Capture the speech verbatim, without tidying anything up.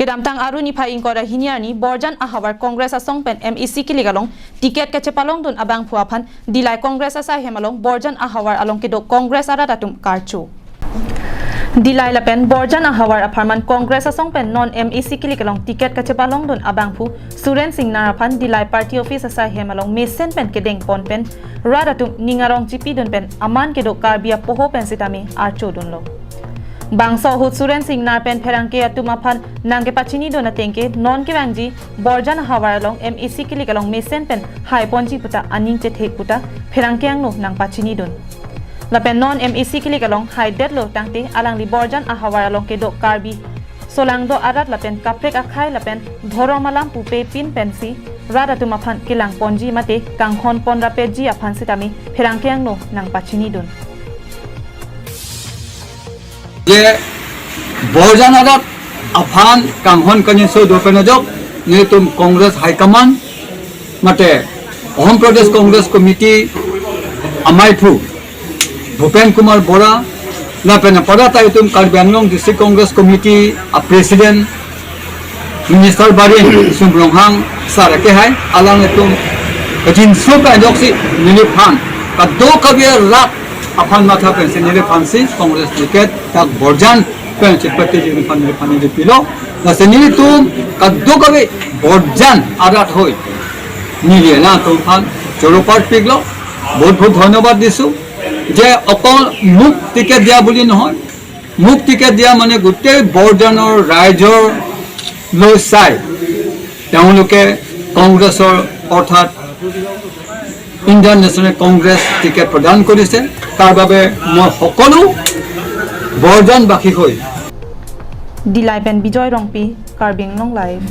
Kedamtang Aru niphai ingkoi ra hini arni Borjan ahavar Congress asong pen M A C kilik along ticket kachepalongdun abangphu aphan Dillai Congress asaihem along Borjan ahavar along kedo Congress arat atum karcho. Dillai lapen Borjan ahavar apharman Congress asong pen non M A C kilik along ticket kachepalongdun abangphu Suren Singnar aphan Dillai party office asaihem along mesen pen kedengpon pen rat atum ning arong chipidun pen aman kedo Karbi apoho pen sitame archodunlo. Bangso ahut Suren Singnar pen pherangke atum aphan nangkepachinidun atengke non kevangji Borjan ahavar along M A C kilik along mesen pen haiponji puta aning chethek puta pherangke angno nangpachinidun. Lapen non M A C kilik along haidetlo tangte alangli Borjan ahavar along kedo Karbi solangdo arat lapen kaprek akhei lapen dhorom alam pupe pin pensi rat atum aphan kelangponji mate kanghonpon rapetji aphan sitame pherangke angno nangpachinidun. Je Borjan arat aphan kanghon kangjinso do pen ajok nelitum Congress High Command mate Ahom Pradesh Congress Committee amaiphu Bhupen Kumar Bora lapen aparata itum Karbi Anglong District Congress Committee a President Minister barim Sum Ronghang sir akehai alanglitum kajinso pen ajoksi neliphan kadokave rat aphan matha pensi neliphansi Congress ticket dak Borjan pen chipatiji neliphan neliphan nelipilo. Lasi nelitum kadokave Borjan arat hoi neli alangtum aphan choro parpiklo. বহুত বহুত ধন্যবাদ দিছো যে অকল মোক টিকেট দিয়া বুলি নহয়, মোক টিকেট দিয়া মানে গোটেই বৰজানৰ ৰাইজৰ লৈ চাই তেওঁলোকে কংগ্ৰেছৰ অৰ্থাৎ ইণ্ডিয়ান নেশ্যনেল কংগ্ৰেছ টিকেট প্ৰদান কৰিছে। তাৰ বাবে মই সকলো বৰজানবাসী হৈ Dillai pen Bijoy Rongpi, Karbi Anglong Live.